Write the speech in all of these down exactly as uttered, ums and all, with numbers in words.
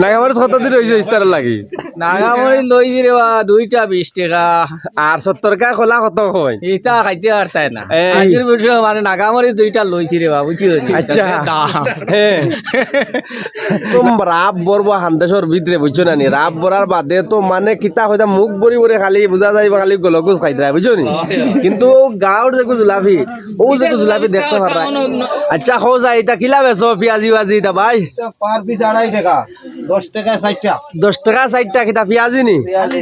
নাগামরিচ কত দিন রইছে ইফতারর লাগি? নাগামরিচ লইছি রে বা, দুইটা বিশ টেকা। আর সত্তর কা কলা কত কই? ইতা খাইতে পারতায় না। এই। আজির বিষয় মানে নাগামরিচ দুইটা লইছি রে বা, বুঝছো নি? আচ্ছা। দাম। হ্যাঁ। একদম রাব বরবো হান্দেশর ভিতরে, বুঝছো না নি? রাব বরার বাদে তো মানে কিতা কইতা, মুখ ভরি ভরি খালি বুঝা যায় বা খালি গলকুজ খাইতরা, বুঝছো নি? কিন্তু গাঁওর যেগু জুলাফি, ও যেগু জুলাফি দেখতে পাররা। আচ্ছা, কও যাই, ইতা কিলা বেচো পিয়াজি ওয়াজি ইতা ভাই? ইটা per piece আড়াই টেকা, দশ টেকা চাইরটা। দশ টেকা চাইরটা, কিতা পিয়াজি নি? পিয়াজি।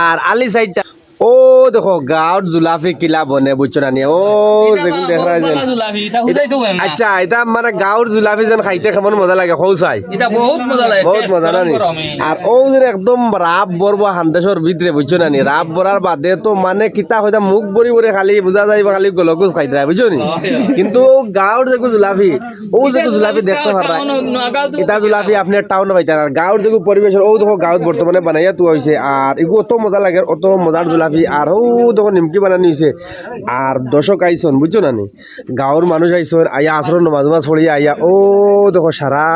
আর আলি চাইরটা। ও দেখো, গাঁওর জুলাফি কিলা বনে, বুঝছো না নি? ও, ইটা যেগুন বা দেখা বহুত যায় যে ভালা জুলাফি, ইটা হুদাই তো না। আচ্ছা, ইটা মানে গাঁওর জুলাফি যেন খাইতে কেমন মজা লাগে, কও চাই? ইটা বহুত মজা লাগে, বহুত taste মজা না গরম নি? গরম, এই। আর ও যে একদম রাব বরবো হান্দেশর ভিতরে, বুঝছো না নি? রাব বরার বাদে তো মানে কিতা কইতা, মুখ ভরি ভরি খালি বুঝা যায় বা খালি গলকুজ খাইতরা, বুঝছো নি? হয়, হয়। কিন্তু গাঁওর যেগু জুলাফি, ও যেগু জুলাফি দেখতে পাররা, টাউন, নগাঁও তো ইতা জুলাফি আপনে টাউনো পাইতা না। আর গাঁওর যেগু পরিবেশ, ও দেখো গাঁওত বর্তমানে বানাইয়া থুয়া অইছে, আর এগু অত মজা লাগে, অত মজার জুলাফি। আর ও দেখো নিমকি বানানি অইছে, আর দর্শক আইছন, বুঝছো না নি? গাঁওর মানুষ আইছন, আইয়া আছরর নমাজ নমাজ পড়িয়া আইয়া, ও দেখো সারা,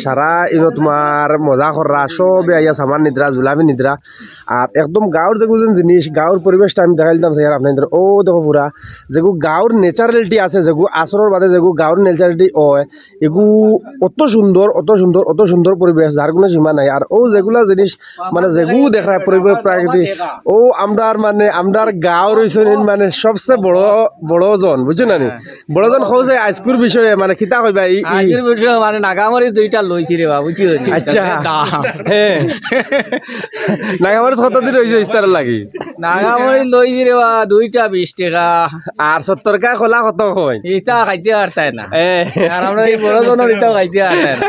সারা ইনো তুমার মজা কররা, সবে আইয়া সামান নিতরা, জুলাফি নিতরা। আর একদম গাঁওর যেগু যেন জিনিস, গাঁওর পরিবেশটা আমি দেখাইলিতাম চাই আর আপনাইনতরে। ও দেখো পুরা যেগু গাঁওর naturality আছে, যেগু আছরর বাদে যেগু গাঁওর naturality অয়, এগু অত সুন্দর, অত সুন্দর, অত সুন্দর পরিবেশ, যার কুনু সীমা নাই। আর ও যেগুলা জিনিস মানে যেগু দেখরা পরিবেশ, প্রাকৃতিক, ও আমরার মানে আমরার গাঁওর অইছইন মানে সবচে বড়, বড় জন, বুঝছো না নি? বড় জন কও যে আইজকুর বিষয়ে মানে কিতা কইবা ই, ই? আইজকুর বিষয়ে মানে নাগামরিচ দুইটা লইছি রে বা, বুঝছো নি? আচ্ছা। দাম। হ্যাঁ। নাগামরিচ কত দিন রইছে ইফতারর লাগি? নাগামরিচ লইছি রে বা, দুইটা বিশ টেকা। আর সত্তর কা কলা কত কই? ইতা খাইতে পারতায় না। এ। আর আমরা ই বড় জনর ইতাও খাইতে পারতায় না।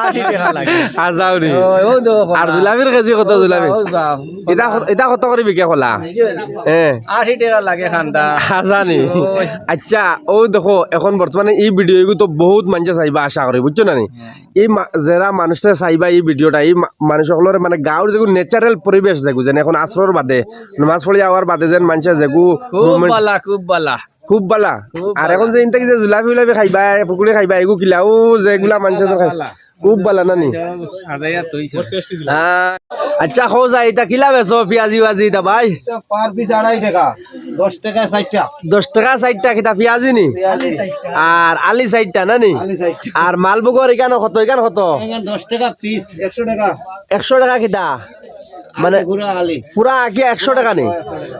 আশি টেকা লাগে। আজাউরি। ও, ও দেখো কলা। আর জুলাফির কেজি কত ও জুলাফি? ও দাম। ইতা কত, ইতা কত করি বিকে কলা? এই যে, হ্যাঁ। আশি টেকা লাগে খান্দা। হাজানি। ওই। আচ্ছা, ও দেখো, এখন বর্তমানে ই video ইগু তো বহুত মানষে চাইবা আশা করি, বুঝছো না নি? হ্যাঁ। ই মা-, যেরা মানষে চাইবা ই video টা, ই মা-, মানুষ অকলরে মানে গাঁওর যেগু natural পরিবেশ যেগু, যেন এখন আছরর বাদে, নমাজ পড়ি আওয়ার বাদে যেন মানষে যেগু খুব moment বালা, খুব বালা। খুব বালা। খুব আর বালা। এখন যে ইনতা কি যে জুলাফি উলাফি খাইবা, পুকুরি খাইবা, এগু কিলা, ও যেগুলা মানষে তো খাই-, বালা। খুব বালা না নি? এটা হাজাইয়া তৈছে। হ্যাঁ। আচ্ছা, কও যাই, ইতা কিলা বেচো, পিয়াজি ওয়াজি ইতা ভাই? এটা per piece আড়াই টেকা, দশ টেকা চাইরটা। দশ টেকা চাইরটা, কিতা পিয়াজি নি? পিয়াজি। আর আলি চাইরটা না নি? আলি চাইরটা। আর মালভোগর ইখান কত, ইখান কত? ইখান দশ টেকা piece, একশো টেকা। একশো টেকা কিতা? মানে পুরা আলি। পুরা কি একশো টেকা নি?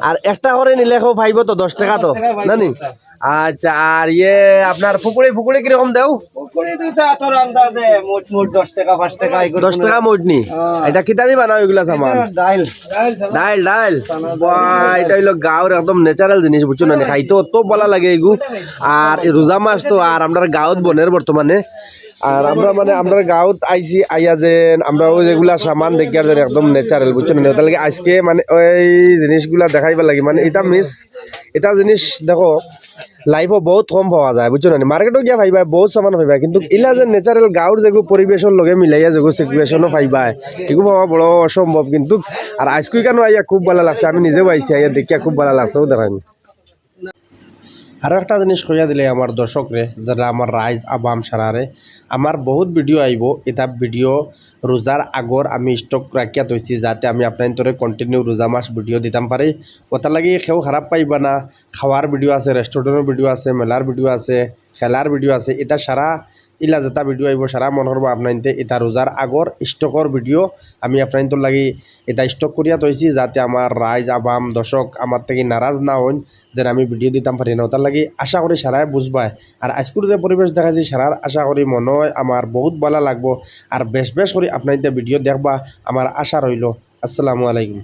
আর একটা করি নিলে কেউ পাইবো তো দশ টেকা তো, দশ টেকা পাইবো না নি? একটা। আচ্ছা, আর ইয়ে আপনার পুকুরি, পুকুরি কিরকম দেও? পুকুরি তো তা তোর আন্দাজে মোট মোট দশ টেকা, পাঁচ টেকা, এগুলো দশ টেকা মোট নি? হ্যাঁ। এটা কিতা দি বানাও এগুলা সামান? এটা ডাইল। ডাইল, ডাইল। বাহ, এটা অইলো গাঁওর একদম natural জিনিস, বুঝছো না নি? খাইতে অত বালা লাগে এগু। আর এই রোজা মাস তো, আর আমরার গাঁওত বনের বর্তমানে। আর আমরা মানে আমরার গাঁওত আইছি, আইয়া যেন আমরা ওই যেগুলা সামান দেখিয়ার যেন একদম natural, বুঝছো না নি? অটার লাগি আইজকে মানে ওই জিনিসগুলা দেখাইবার লাগি, মানে ইটা miss, ইটা জিনিস দেখো, life ও বহুত কম পাওয়া যায়, বুঝছো না নি? Market ও গিয়া পাইবা, বহুত সামান পাইবা, কিন্তু ইলা যে natural গাঁওর যেগু পরিবেশর লগে মিলাইয়া যেগু situation ও পাইবা, এগু পাওয়া বড় অসম্ভব। কিন্তু আর আইজকু ইখানো আইয়া খুব বালা লাগছে, আমি নিজেও আইছি, আইয়া দেখিয়া খুব বালা লাগছে, ও দেখইন। আরো একটা জিনিস কইয়া দিলে আমার দর্শকরে, যেরা আমার রাইজ আবাম সারারে, আমার বহুত video আইবো, ইতা video রোজার আগর আমি stock রাখিয়া থইছি, যাতে আমি আপনাইনতরে continue রোজা মাস video দিতাম পারি। অটার লাগি কেউ খারাপ পাইবা না, খাওয়ার video আছে, restaurant র video আছে, মেলার video আছে, খেলার video আছে, ইতা সারা ইলা যেতা video আইবো, সারা মনো করবা আপনাইনতে ইতা রোজার আগর stock র video আমি আপনাইনতর লাগি ইতা stock করিয়া থইছি, যাতে আমার রাইজ আবাম দর্শক আমার থাকি নারাজ না অইন, যেন আমি video দিতাম পারি না। অটার লাগি আশা করি সারায় বুঝবায়। আর আইজকুর যে পরিবেশ দেখাইছি, সারার আশা করি মনো অয় আমার বহুত বালা লাগবো। আর বেশ বেশ করি আপনাইনতে video দেখবা, আমার আশা রইলো। আসসালামু আলাইকুম।